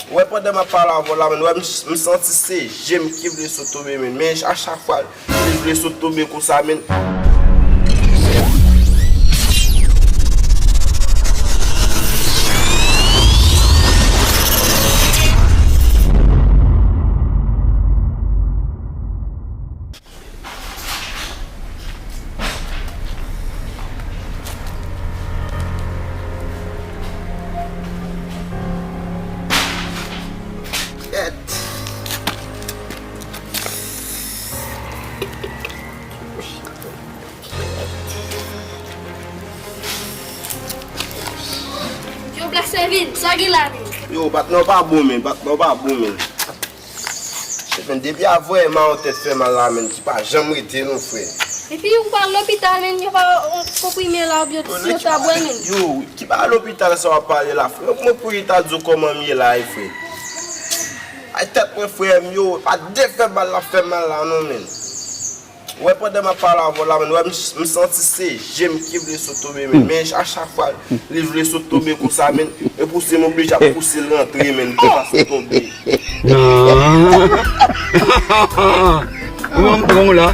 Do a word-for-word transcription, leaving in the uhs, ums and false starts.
Ou wè, pandan m ap pale avè w la, menn, ou wè, m, m santi se je m ki vle sot tonbe, menn. Men a chak fwa, li vle sot tonbe konsa, menn. Yo, Black Seven, sa gen la menm? Yo, patnè w pa bon, menn. Patnè w pa bon, menn. Chèf, menn, depi avè ma yon tèt fè mal la, menn, ki pa janm rete non, frè. Epi ou pa al lopital, menn, yo pa yon konprime la, oubyen yon ti siro ta bwè, menn. Yo, ki pa lopital sa w ap pale la, frè? Mwen pou yo ta di w kòman m ye la, wi, frè. Ay, tèt mwen, frè m, yo, pa de fè mal la, fè mal la, non, menn. Ou wè, pandan m ap pale avè w la, menn, ou wè, m, m santi se je m ki vle sot tonbe, menn. Men a chak fwa, li vle sot tonbe konsa, menn. E pouse m oblije ap pouse l rantre, menn, pou l pa sot tonbe. Non. Ou menm pran w la.